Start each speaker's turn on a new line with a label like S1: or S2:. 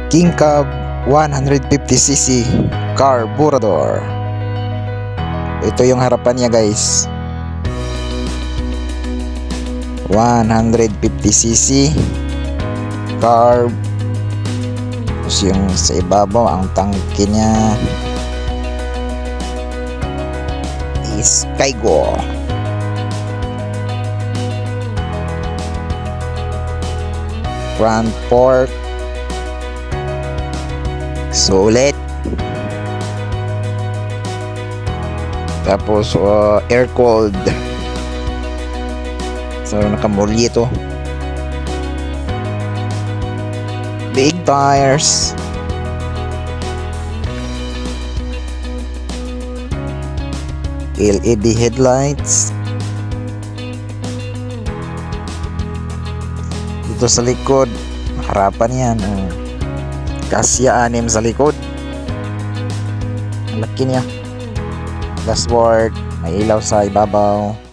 S1: King Cub 150 cc carburetor. Ito yung harapan niya, guys. 150 cc carb. Tapos yung sa ibabaw, ang tangke niya is Kaigo. Front fork. Sulit. Tapos air cooled. So nakamulye to. Big tires. LED headlights. Dito sa likod, harapan yan. Oh. Kasya anim sa likod. Ang laki niya. Dashboard, may ilaw sa ibabaw.